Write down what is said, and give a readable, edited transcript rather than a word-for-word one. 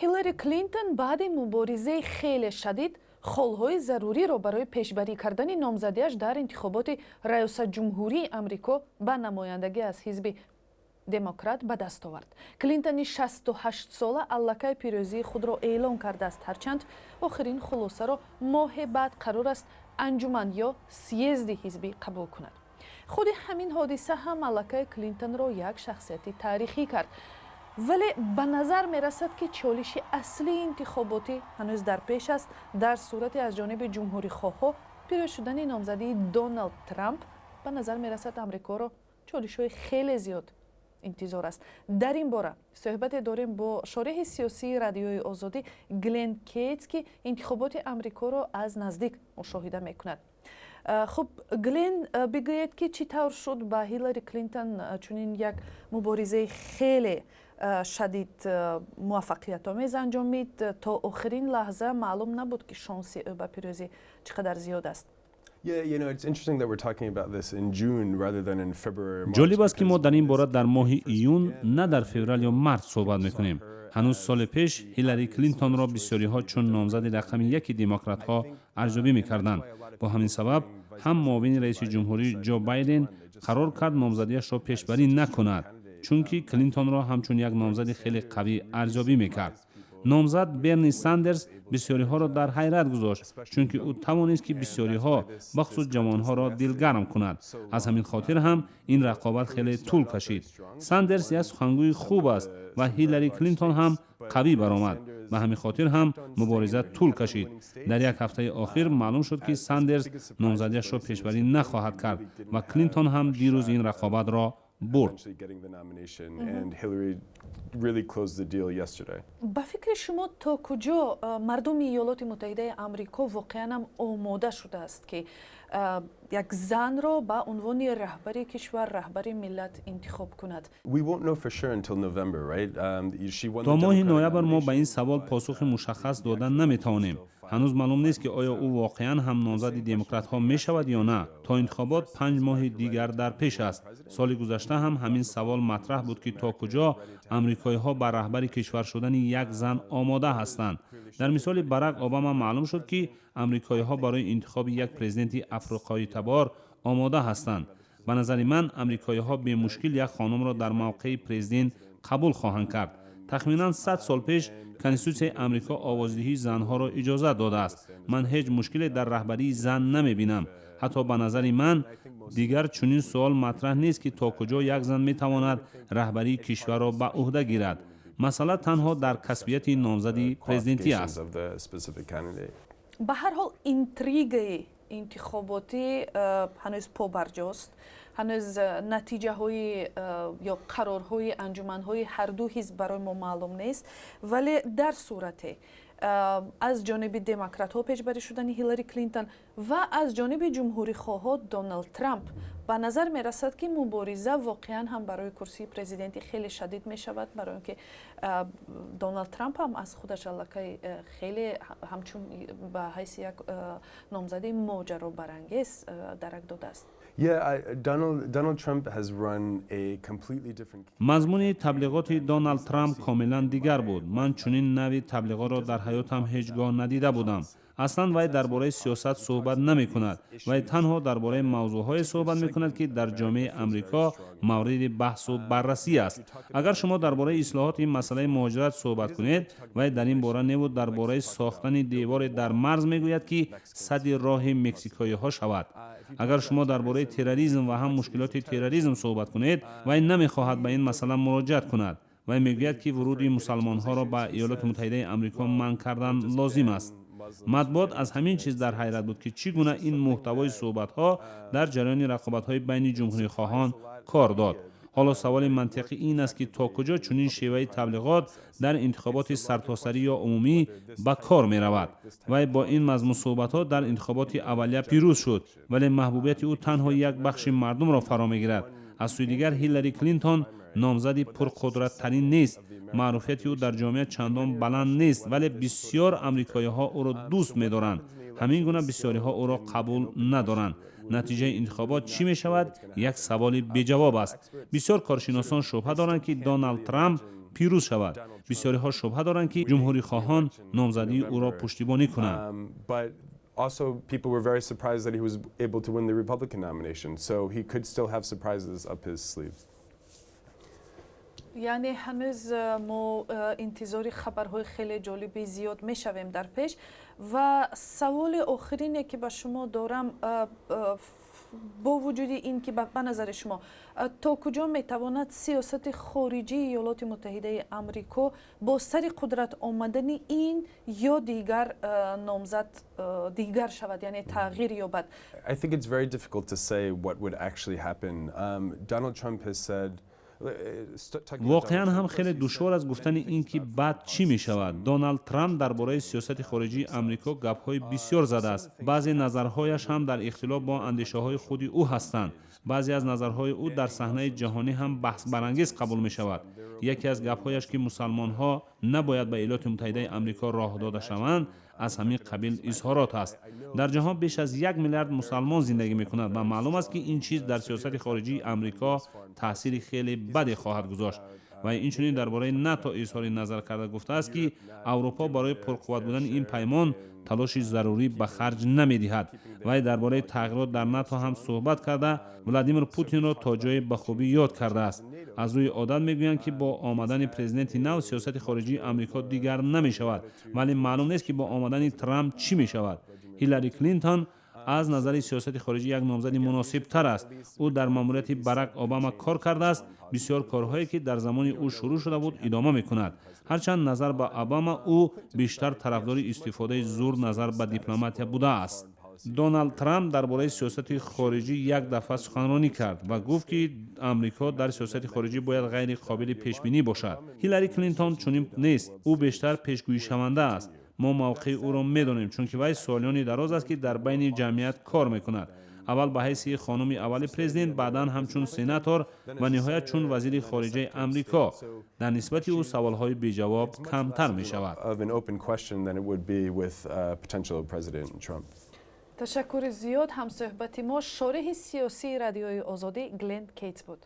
Ҳиллари Клинтон баъди муборизаи хеле шадид холҳои заруриро барои пешбарӣ кардани номзадиаш дар интихоботи раёсатҷумҳурии Амрико ба намояндагӣ аз ҳизби Демократ ба даст овард. Клинтони 68-сола аллакай пирӯзии худро эълон кардааст, ҳарчанд охирин хулосаро моҳе баъд қарор аст анҷуман ё съезди ҳизбӣ қабул кунад. Худи ҳамин ҳодиса ҳам аллакай Клинтонро як шахсияти таърихӣ кард, вале ба назар мерасад, ки чолиши аслии интихоботӣ ҳанӯз дар пеш аст. Дар сурати аз ҷониби ҷумҳурихоҳҳо пирӯз шудани номзадии Доналд Трамп, ба назар мерасад, Амрикоро чолишҳои хеле зиёд интизор аст. Дар ин бора суҳбате дорем бо шореҳи сиёсии Радиои Озодӣ Глен Кейтс, ки интихоботи Амрикоро аз наздик мушоҳида мекунад. Хуб, Глен, бигӯед, ки чӣ тавр шуд ба Ҳиллари Клинтон чунин як муборизаи хеле шадид муваффақиятомез анҷомид? То охирин лаҳза маълум набуд, ки шонси ӯ ба пирӯзӣ чӣ қадар зиёд аст. Ҷолиб аст, ки мо дар ин бора дар моҳи июн, на дар феврал ё март суҳбат мекунем. Ҳанӯз соли пеш Ҳиллари Клинтонро бисёриҳо чун номзади рақами яки демократҳо арзёбӣ мекарданд. Бо ҳамин сабаб ҳам муовини раиси ҷумҳурӣ Ҷо Байден қарор кард номзадиашро пешбарӣ накунад, чунки Клинтонро ҳамчун як номзади хеле қавӣ арзёбӣ мекард. Номзад Берни Сандерс бисёриҳоро дар ҳайрат гузошт, чунки ӯ тавонист, ки бисёриҳо, бахусус ҷавонҳоро дилгарм кунад. Аз ҳамин хотир ҳам ин рақобат хеле тӯл кашид. Сандерс як сухангӯи хуб аст ва Ҳиллари Клинтон ҳам қавӣ баромад. Ба ҳамин хотир ҳам мубориза тӯл кашид. Дар як ҳафтаи охир маълум шуд, ки Сандерс номзадиашро пешбарӣ нахоҳад кард ва Клинтон ҳам дирӯз ин рақобатро бурд. Ба фикри шумо, то куҷо мардуми Иёлоти Муттаҳидаи Амрико воқеан ҳам омода шудааст, ки як занро ба унвони раҳбари кишвар, раҳбари миллат интихоб кунад? То моҳи ноябр мо ба ин савол посухи мушаххас дода наметавонем. Ҳанӯз маълум нест, ки оё ӯ воқеан ҳам номзади демократҳо мешавад ё на. То интихобот 5 моҳи дигар дар пеш аст. Соли гузашта ҳам ҳамин савол матраҳ буд, ки то куҷо амрикоиҳо ба раҳбари кишвар шудани як зан омода ҳастанд. Дар мисоли Барак Обама маълум шуд, ки амрикоиҳо барои интихоби як президенти африқоитабор омода ҳастанд. Ба назари ман, амрикоиҳо бемушкил як хонумро дар мавқеи президент қабул хоҳанд кард. Тахминан 100 сол пеш Конститутсияи Амрико овоздиҳии занҳоро иҷозат додааст. Ман ҳеҷ мушкиле дар раҳбарии зан намебинам. Ҳатто ба назари ман, дигар чунин суол матраҳ нест, ки то куҷо як зан метавонад раҳбарии кишварро ба ӯҳда гирад. Масъала танҳо дар касбияти номзади президентӣ аст. Ба ҳар ҳол, интригаи интихоботӣ ҳанӯз побарҷост. Ҳанӯз натиҷаҳои ё қарорҳои анҷуманҳои ҳарду ҳизб барои мо маълум нест, вале дар сурате аз ҷониби демократҳо пешбарӣ шудани Ҳиллари Клинтон ва аз ҷониби ҷумҳурихоҳҳо Доналд Трамп, ба назар мерасад, ки мубориза воқеан ҳам барои курсии президентӣ хеле шадид мешавад, барои он ки Доналд Трамп ҳам аз худаш аллакай хеле ҳамчун ба ҳайси як номзади моҷаробарангез дарак додааст. Мазмуни таблиғоти Доналд Трамп комилан дигар буд. Ман чунин навъи таблиғотро дар ҳаётам ҳеҷ гоҳ надида будам. Аслан вай дар бораи сиёсат суҳбат намекунад. Вай танҳо дар бораи мавзӯъҳое суҳбат мекунад, ки дар ҷомеаи Амрико мавриди баҳсу баррасӣ аст. Агар шумо дар бораи ислоҳоти масъалаи муҳоҷират суҳбат кунед, вай дар ин бора неву дар бораи сохтани деворе дар марз мегӯяд, ки садди роҳи мексикоиҳо шавад. Агар шумо дар бораи терроризм ва ҳам мушкилоти терроризм суҳбат кунед, вай намехоҳад ба ин масъала муроҷиат кунад. Вай мегӯяд, ки вуруди мусалмонҳоро ба Иёлоти Муттаҳидаи Амрико манъ кардан лозим аст. Матбуот аз ҳамин чиз дар ҳайрат буд, ки чӣ гуна ин муҳтавои суҳбатҳо дар ҷараёни рақобатҳои байни ҷумҳурихоҳон кор дод. Ҳоло саволи мантиқӣ ин аст, ки то куҷо чунин шеваи таблиғот дар интихоботи сартосарӣ ё умумӣ ба кор меравад. Вай бо ин мазмун суҳбатҳо дар интихоботи аввалия пирӯз шуд, вале маҳбубияти ӯ танҳо як бахши мардумро фаро мегирад. Аз сӯи дигар, Ҳиллари Клинтон номзади пурқудраттарин нест. Маъруфияти ӯ дар ҷомеа чандон баланд нест, вале бисёр амрикоиҳо ӯро дӯст медоранд. Ҳамин гуна бисёриҳо ӯро қабул надоранд. Натиҷаи интихобот чӣ мешавад, як саволи беҷавоб аст. Бисёр коршиносон шубҳа доранд, ки Доналд Трамп Пирӯз шавад. Бисёриҳо шубҳа доранд, ки ҷумҳурихоҳон номзадии ӯро пуштибонӣ кунанд. Also, people were very surprised that he was able to win the Republican nomination. So he could still have surprises up his sleeve. Яъне ҳанӯз мо интизори хабарҳои хеле ҷолиби зиёд мешавем дар пеш. Ва саволи охирине, ки ба шумо дорам, бо вуҷуди ин ки ба назари шумо то куҷо метавонад сиёсати хориҷии Иёлоти Муттаҳидаи Амрико бо сари қудрат омадани ин ё дигар номзад дигар шавад, яъне тағйир ёбад? I think it's very difficult to say what would actually happen. Donald Trump has said Воқеан ҳам хеле душвор аст гуфтани ин ки баъд чӣ мешавад. Доналд Трамп дар бораи сиёсати хориҷии Амрико гапҳои бисёр задааст. Баъзе назарҳояш ҳам дар ихтилоф бо андешаҳои худи ӯ ҳастанд. Баъзе аз назарҳои ӯ дар саҳнаи ҷаҳонӣ ҳам баҳсбарангез қабул мешавад. Яке аз гапҳояш, ки мусалмонҳо набояд ба Иёлоти Муттаҳидаи Амрико роҳ дода шаванд, аз ҳамин қабил изҳорот аст. Дар ҷаҳон беш аз 1 миллиард мусалмон зиндагӣ мекунад ва маълум аст, ки ин чиз дар сиёсати хориҷии Амрико таъсири хеле баде хоҳад гузошт. Ва инчунин дар бораи НАТО изҳори назар карда, гуфтааст, ки Аврупо барои пурқувват будани ин паймон талоши зарурӣ ба харҷ намедиҳад. Вай дар бораи тағйирот дар НАТО ҳам суҳбат карда, Владимир Путинро то ҷое ба хубӣ ёд кардааст. Аз рӯи одат мегӯянд, ки бо омадани президенти нав сиёсати хориҷии Амрико дигар намешавад, вале маълум нест, ки бо омадани Трамп чӣ мешавад. Ҳиллари Клинтон аз назари сиёсати хориҷӣ як номзади муносибтар аст. Ӯ дар маъмурияти Барак Обама кор кардааст, бисёр корҳое, ки дар замони ӯ шурӯъ шуда буд, идома мекунад, ҳарчанд назар ба Обама ӯ бештар тарафдори истифодаи зур назар ба дипломатия будааст. Доналд Трамп дар бораи сиёсати хориҷӣ як дафъа суханронӣ кард ва гуфт, ки Амрико дар сиёсати хориҷӣ бояд ғайри қобили пешбинӣ бошад. Ҳиллари Клинтон чунин нест, ӯ бештар пешгӯишаванда аст. Мо мавқеи ӯро медонем, чунки вай солиёни дароз аст, ки дар байни ҷамъият кор мекунад, аввал ба ҳайси хонуми аввали президент, баъдан ҳамчун сенатор ва ниҳоят чун вазири хориҷаи Амрико. Дар нисбати ӯ саволҳои беҷавоб камтар мешавад. Ташаккури зиёд. Ҳамсӯҳбати мо шореҳи сиёсии Радиои Озодӣ Глен Кейтс буд.